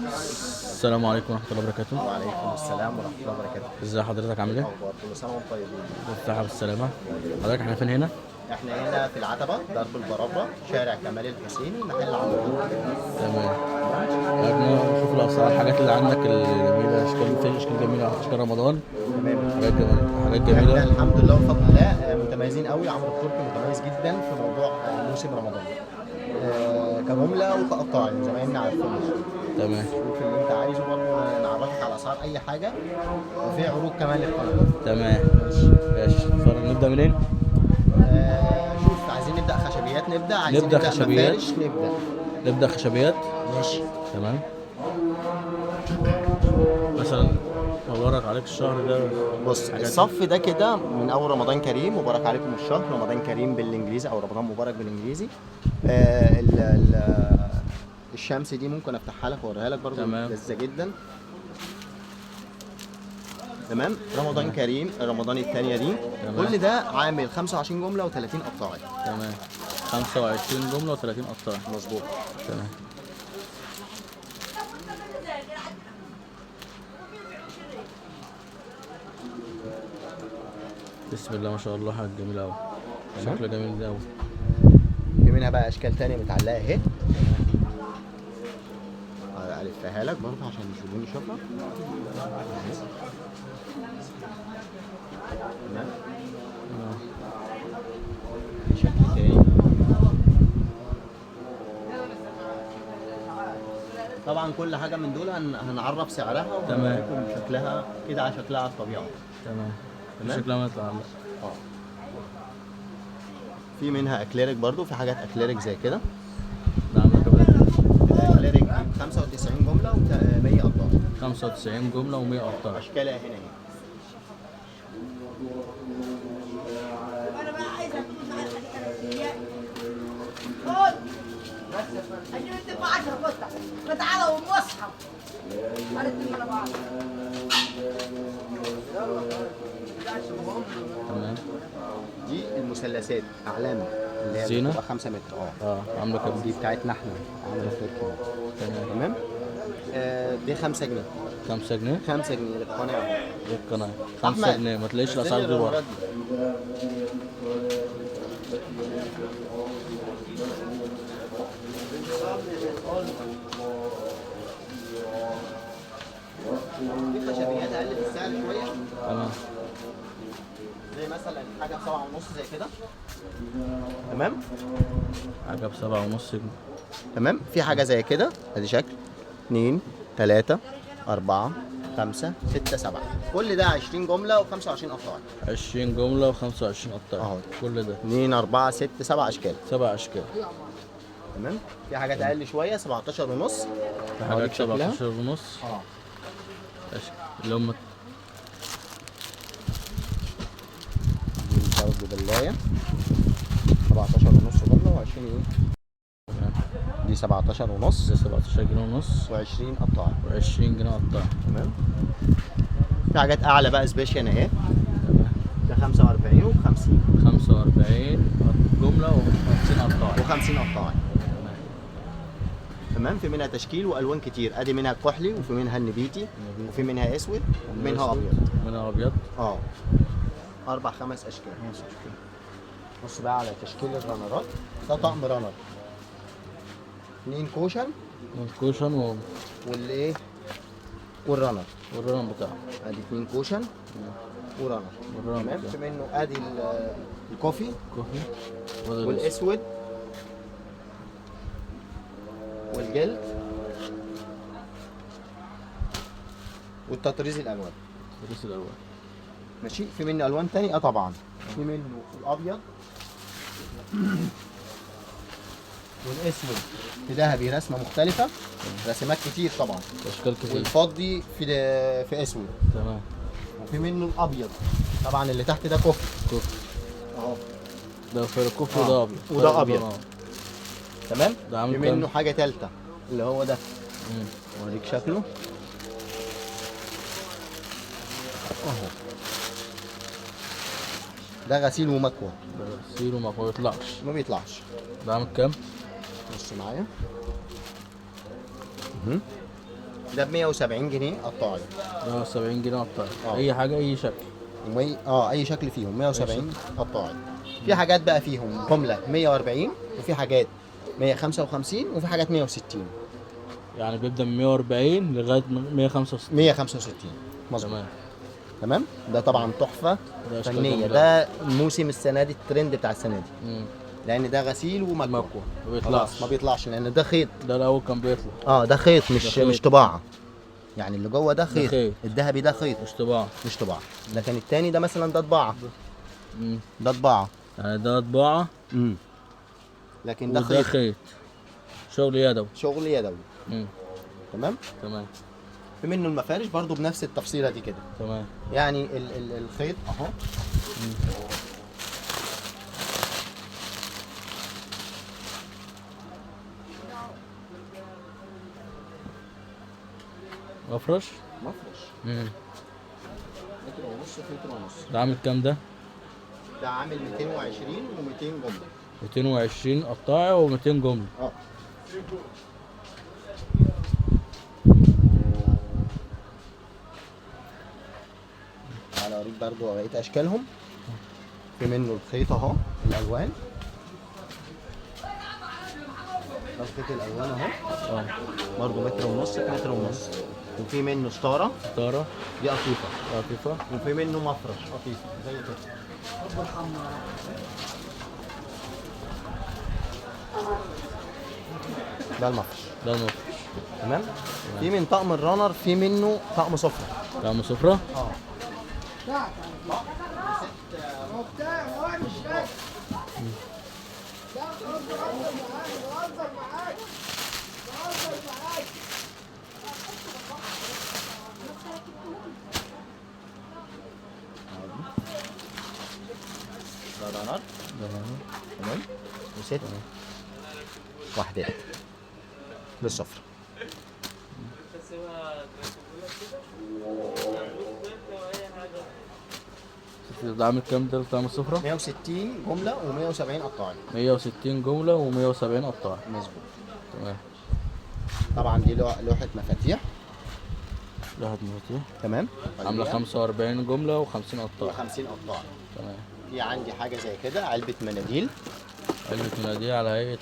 السلام عليكم ورحمة الله وبركاته. وعليكم السلام ورحمة الله وبركاته. ازي حضرتك عامل ايه؟ اخبار كل سنة وانتم طيبين. بالصحة والسلامة. حضرتك احنا فين هنا؟ احنا هنا في العتبة، درب البرابرة، شارع كمال الحسيني، محل عمرو. تمام. حضرتك نشوف الأسعار، الحاجات اللي عندك الجميلة، أشكال، في أشكال جميلة، أشكال رمضان. تمام. حاجات جميلة، حاجات احنا جميلة. الحمد لله وبفضل الله متميزين قوي. عمرو التركي متميز جدا في موضوع موسم رمضان، كجملة وكقطاعي زمايلنا عارفين يعني. تمام. شوف اللي انت عايزه، برضه نعرفك على اسعار اي حاجة، وفي عروض كمان للقناة. تمام ماشي. اتفضل، نبدأ منين؟ شوف، عايزين نبدأ خشبيات، نبدأ عايزين نبدأ نبدأ خشبيات. مفارش، نبدأ. نبدأ خشبيات. ماشي. تمام. مثلا مبارك عليك الشهر ده. بص، حاجات- الصف ده كده من اول رمضان كريم، مبارك عليكم الشهر، رمضان كريم بالانجليزي او رمضان مبارك بالانجليزي. ال ال الشمس دي ممكن افتحها لك واوريها لك برضو. تمام. لذيذة جدا. تمام. رمضان كريم، رمضان الثانية دي. تمام. كل ده عامل 25 جملة و30 قطاعي. تمام، 25 جملة و30 قطاع. مظبوط. تمام. بسم الله ما شاء الله، حاجة جميلة أوي، شكله جميل أوي. في منها بقى اشكال تانية متعلقه اهي، الفها لك برضه عشان الزبون يشوفها. تمام. في شكل تاني. طبعا كل حاجة من دول هنعرف سعرها تمام. وهنوريكم شكلها كده على شكلها على الطبيعة. تمام. تمام. شكلها ما يطلع. اه، في منها اكليريك برضو، في حاجات اكليريك زي كده. ده عامل كام؟ الاكليريك دي 95 جملة و100 قطاع. 95 جملة و100 قطاع. اشكالها هنا اهي. انا بقى عايزه مش عارفه دي كانت خد اجيب انت ب 10 قطع، ما تعالى ومصحف قالت لي انا بعرف. تمام. دي المثلثات اعلام اللي هي زينة؟ بتبقى 5 متر. اه. عاملة كام؟ دي بتاعتنا احنا، عمرو التركي. تمام. تمام. دي 5 جنيه. 5 جنيه؟ 5 جنيه للقناة. دي القناة 5 أحمد، جنيه، ما تلاقيش نزل الأسعار لي دي بره. الرنرات دي. في خشبيات اقل في السعر شوية. تمام. زي مثلا حاجة ب7.5 زي كده. تمام. حاجة ب7.5 جنيه. تمام. في حاجة زي كده، ادي شكل 2 3 4 5 6 7، كل ده 20 جملة و25 قطاع. 20 جملة و25 قطاع. أهو. كل ده 2 4 6 7 اشكال. 7 أشكال. تمام. في حاجات اقل شوية 17.5. في حاجات أوريك شكلها. 17.5. اللي هم دي برضه بلايه 17.5 جملة و20 ايه؟ تمام. دي 17.5. ده 17 جنيه ونص و20 قطاع. و20 جنيه قطاع. تمام. في حاجات اعلى بقى special اهي. تمام. ده 45 و50. 45 جملة و50 قطاع. و50 قطاع. تمام. في منها تشكيل والوان كتير، ادي منها كحلي وفي منها النبيتي وفي منها اسود ومنها ابيض. منها ابيض. 4 5 اشكال. بص بقى على تشكيل الرنرات، ده طقم runner 2 cushion. وال cushion والايه وال runner. وال runner بتاعه. ادي 2 cushion و runner. وال runner تمام. بتاعه. في منه ادي ال coffee. coffee وده والاسود والجلد والتطريز الالوان. تطريز الالوان. ماشي. في منه الوان تاني؟ طبعا في منه الابيض والاسود في ذهبي رسمه مختلفة، رسمات كتير طبعا. اشكال كتير. والفضي في اسود. تمام. وفي منه الابيض طبعا اللي تحت ده coffee. coffee. اهو. ده في coffee وده ابيض. وده أبيض. تمام. ده عامل في كام؟ منه حاجة ثالثة اللي هو ده. اوريك شكله اهو. ده غسيل ومكوى. ده غسيل وما بيطلعش. ما بيطلعش. ده عامل كام؟ بص معايا. ده ب 170 جنيه قطاعي. 170 جنيه قطاعي. اي حاجة اي شكل. اي شكل فيهم 170 قطاعي. في حاجات بقى فيهم جملة 140، وفي حاجات 155، وفي حاجات 160. يعني بيبدا من 140 لغاية 165. 165 مظبوط. تمام. ده طبعا تحفة فنية، ده موسم السنة دي، الترند بتاع السنة دي. لان ده غسيل ومكوى، ما بيطلعش. ما بيطلعش لان ده خيط. ده الاول كان بيطلع. ده خيط، مش طباعه. يعني اللي جوه ده خيط، الذهبي ده خيط، مش طباعه. مش طباعه. لكن الثاني ده مثلا ده طباعه. ده طباعه، يعني ده طباعه. لكن ده خيط. خيط شغل يدوي. شغل يدوي. تمام. تمام. في منه المفارش برضو بنفس التفصيله دي كده. تمام. يعني الخيط اهو. مفرش. مفرش. متر ونص في متر ونص. ده عامل كام ده؟ ده عامل 220 و200 جملة. 220 قطاعي و200 جملة. تعالى اوريك برضو بقية اشكالهم. في منه الخيط اهو، الالوان. ده الخيط الالوان اهو. برضو متر ونص في متر ونص. وفي منه ستارة. ستارة دي قطيفة. قطيفة. وفي منه مفرش قطيفة زي كده. ده المفرش. ده المفرش. تمام. في من طقم الرانر، في منه طقم سفرة. طقم سفرة؟ ده رانر. تمام. وست وحدات للسفرة. ده عامل كام ده طقم السفرة؟ 160 جملة و170 قطاعي. 160 جملة و170 قطاعي. مظبوط. تمام. طبعا دي لوحة مفاتيح. لوحة مفاتيح. تمام. عاملة 45 جملة و50 قطاعي. و50 قطاعي. تمام. في عندي حاجة زي كده، علبة مناديل. علبة مناديل على هيئة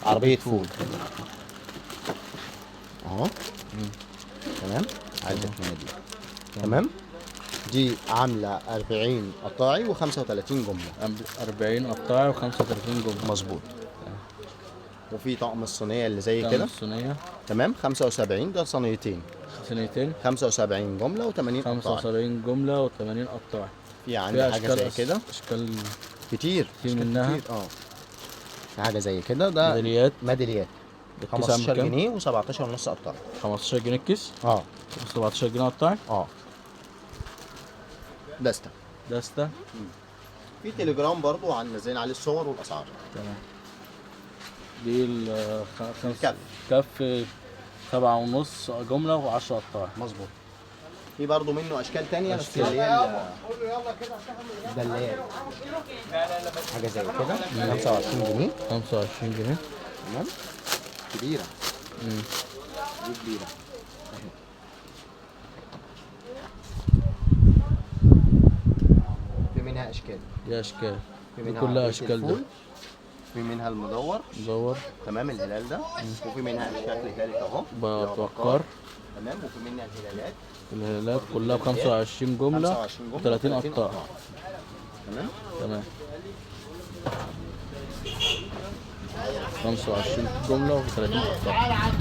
عربية فول اهو. تمام. علبة مناديل. تمام. دي عاملة 40 قطاعي و35 جملة. 40 قطاعي و35 جملة. مظبوط. وفي طقم الصينية اللي زي كده. الصينية. تمام. 75، ده صينيتين. صينيتين. 75 جملة و80 قطاعي. 75 جملة و80 قطاعي. في عندي حاجة زي كده. أشكال كتير. كتير منها. في حاجة زي كده. ده ميداليات. ميداليات. 15 جنيه و17 ونص قطاعي. 15 جنيه الكيس؟ 17 جنيه قطاعي؟ دستة. دستة. في تليجرام برضو منزلين عليه الصور والاسعار. تمام. دي الكف. كف 7.5 جملة و10 قطاعي. مظبوط. في برضو منه اشكال تانية بس اللي هي الدلايات. حاجة زي كده 25 جنيه. 25 جنيه. تمام. كبيرة. دي كبيرة. في منها اشكال. دي اشكال. في منها كلها اشكال ده. في منها المدور. مدور. تمام، الهلال ده. وفي منها شكل هلالي اهو. بكار. تمام. وفي منها الهلالات. الهلالات كلها ب 25 جملة و30 قطاع. تمام. تمام. 25 جملة و30 قطاع.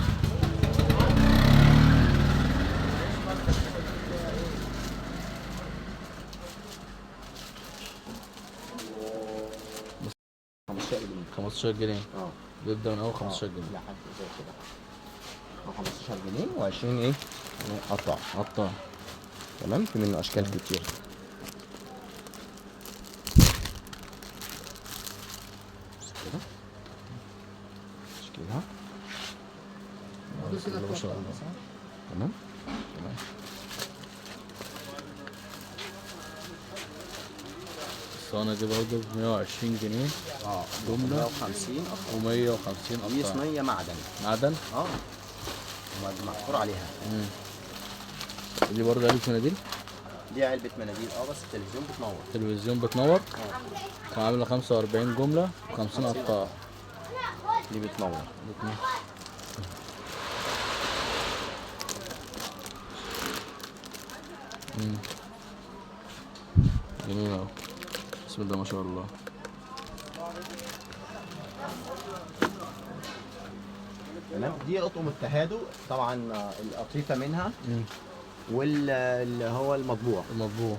15 جنيه. 15 جنيه. بيبدأ من أول 15 جنيه لحد زي كده. 15 جنيه و20 ايه؟ قطع. قطع. تمام. في منه اشكال كتير. بس كده تشكيلها ما شاء الله. تمام. تمام. الصيانة دي برضه ب 120 جنيه. جملة 150 و150 دي قطع. صينية معدن. معدن؟ محفور عليها. دي برضه علبة مناديل. دي علبة مناديل بس التلفزيون بتنور. التلفزيون بتنور. وعاملة 45 جملة و50 قطاع. دي بتنور. جميل أوي. بسم الله ما شاء الله. تمام. دي اطقم التهادو طبعا، القطيفه منها واللي هو المطبوع. المطبوع.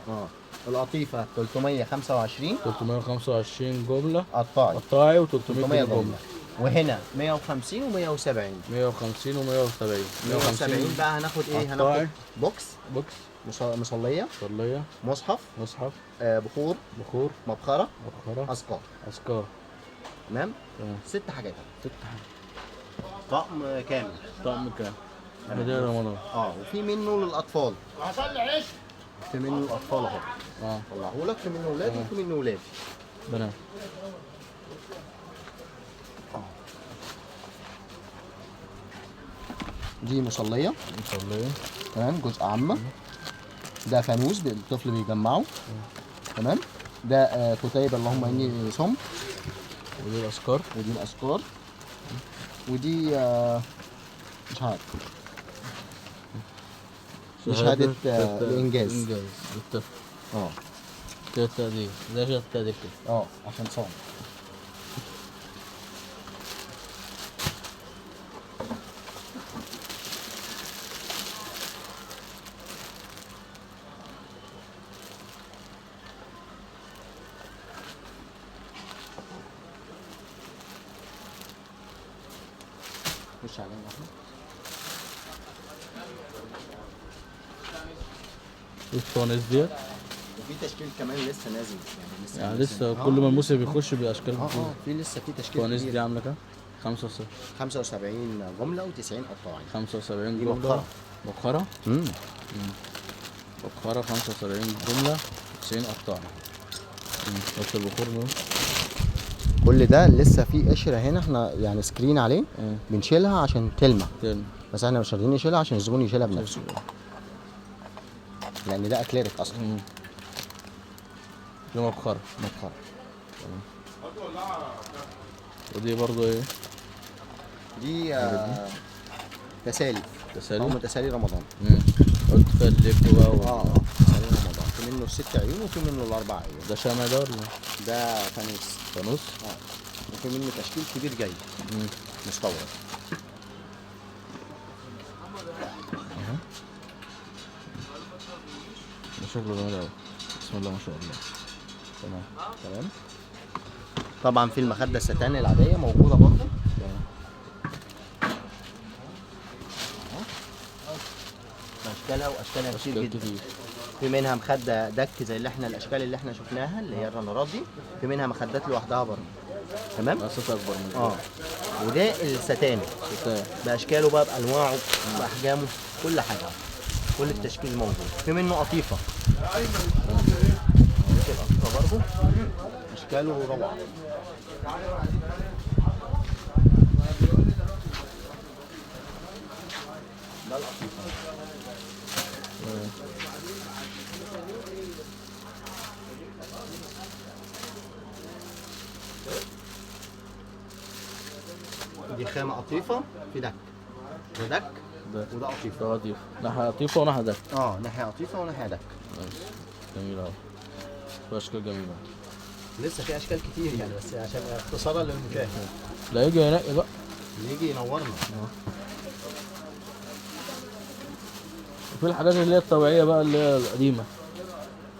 القطيفه 325. 325 جملة قطاعي. قطاعي و300 300 جملة. جملة. وهنا 150 و170. 150 و170. 170 بقى هناخد ايه؟ قطاعي. هناخد box. box. مصليه. مصليه. مصحف. مصحف. بخور. بخور. مبخره. مبخره. اذكار. اذكار. تمام؟ تمام. 6 حاجات. 6 حاجات. طقم كامل. طقم كامل. هدية رمضان. وفي منه للاطفال. في منه للاطفال اهو. طلعهولك. في منه ولاد وفي منه ولاد. بنات. دي مصليه. مصليه. تمام. جزء عامة. ده فانوس الطفل بيجمعه. تمام. ده كتيب اللهم اني صمت. ودي الاذكار. ودي الاذكار. ودي مش عارف. شهادة الإنجاز. إنجاز للطفل. شهادة تقدير، ده شهادة تقدير كده. عشان صام. خش علينا احنا. الفوانيس ديت. وفي تشكيل كمان لسه نازل يعني لسه يعني لسه كل ما الموسم بيخش باشكال جديدة. في لسه في تشكيل. الفوانيس دي عامله كام؟ 75 جملة و90 قطاعي. 75 جملة. مبخره. مبخره؟ مبخره 75 جملة 90 قطاعي. حط البخور ده. كل ده لسه في قشرة هنا احنا يعني screen عليه. بنشيلها عشان تلمع. بس احنا مش راضيين نشيلها عشان الزبون يشيلها بنفسه. لان ده اكليريك اصلا. دي مبخره. مبخره. ودي برضو ايه؟ دي تسالي. تسالي؟ هم تسالي رمضان. قلت فيها اللب بقى تسالي رمضان. في منه 6 عيون وفي منه 4 عيون. ده شمع ده ولا؟ ده فانوس. فانوس؟ وفي منه تشكيل كبير جاي. مستورد. ده شكله جميل قوي. بسم الله ما شاء الله. تمام. تمام. طبعا في المخدة الستان العادية موجودة برضه. تمام. اشكالها واشكالها كتير جدا. كتير. في منها مخده دك زي اللي احنا الاشكال اللي احنا شفناها اللي هي الرنرات دي، في منها مخدات لوحدها برضه. تمام؟ مقاسات اكبر من كده. وده الستان. ستان. باشكاله بقى، بانواعه، باحجامه، كل حاجة. كل التشكيل موجود. في منه قطيفة. القطيفه برضه اشكاله روعه. ده القطيفه. دي خامة قطيفة في دك. ده دك وده قطيفة. ده قطيفة. ناحية قطيفة وناحية دك. ناحية قطيفة وناحية دك. جميل أوي. في أشكال جميلة. لسه في أشكال كتير يعني، بس عشان اختصارا للمشاهد. لا يجي ينقي بقى. اللي يجي ينورنا. وفي الحاجات اللي هي الطبيعية بقى اللي هي القديمة.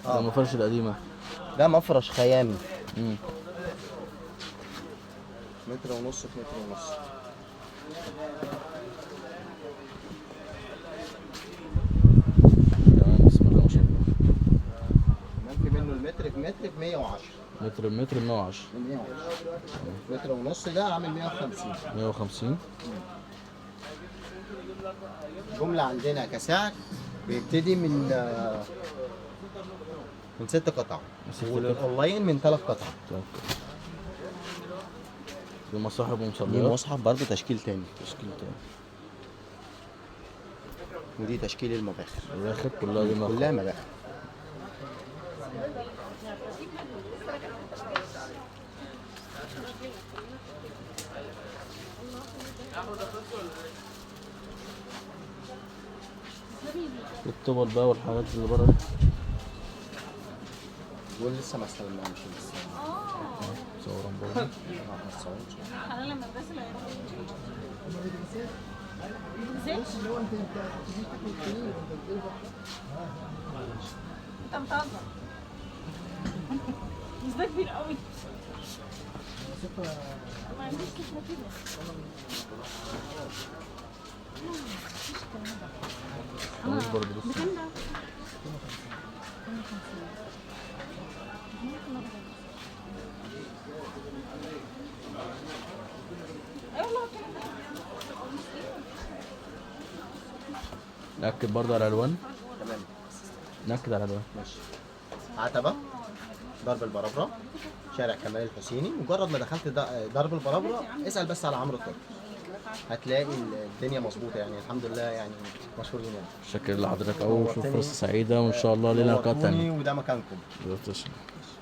المفارش القديمة. ده مفرش خيامي. 1.5 متر في 1.5 متر. تمام. بسم الله ما شاء الله. تمام. في منه المتر في متر ب 110. متر بمتر ب 110. 110. 1.5 متر ده عامل 150. 150. جملة عندنا كسعر بيبتدي من 6 قطع. والاونلاين من 3 قطع. دي مصاحب ومصليات. دي مصحف برضه تشكيل تاني. تشكيل تاني. ودي تشكيل المباخر. المباخر كلها دي مباخر. كلها مباخر. الطبل بقى والحاجات اللي بره دي. دول لسه ما استلمناهمش لسه. صورهم برضه. ما اتصورش. انت بتهزر. بس ده كبير قوي. ما عنديش كده كده. فانوس برضه لسه. بكام ده؟ ايوه والله الكلام ده. نأكد برضه على الألوان. تمام. نأكد على الألوان. ماشي. عتبة درب البرابرة، شارع كمال الحسيني. مجرد ما دخلت درب البرابرة اسأل بس على عمرو الطرف، هتلاقي الدنيا مظبوطة يعني، الحمد لله يعني مشهورين يعني. شكرا لحضرتك أوي، وشوف فرصة سعيدة وإن شاء الله لنا لقاء نورتوني تاني. وده مكانكم. تسلم.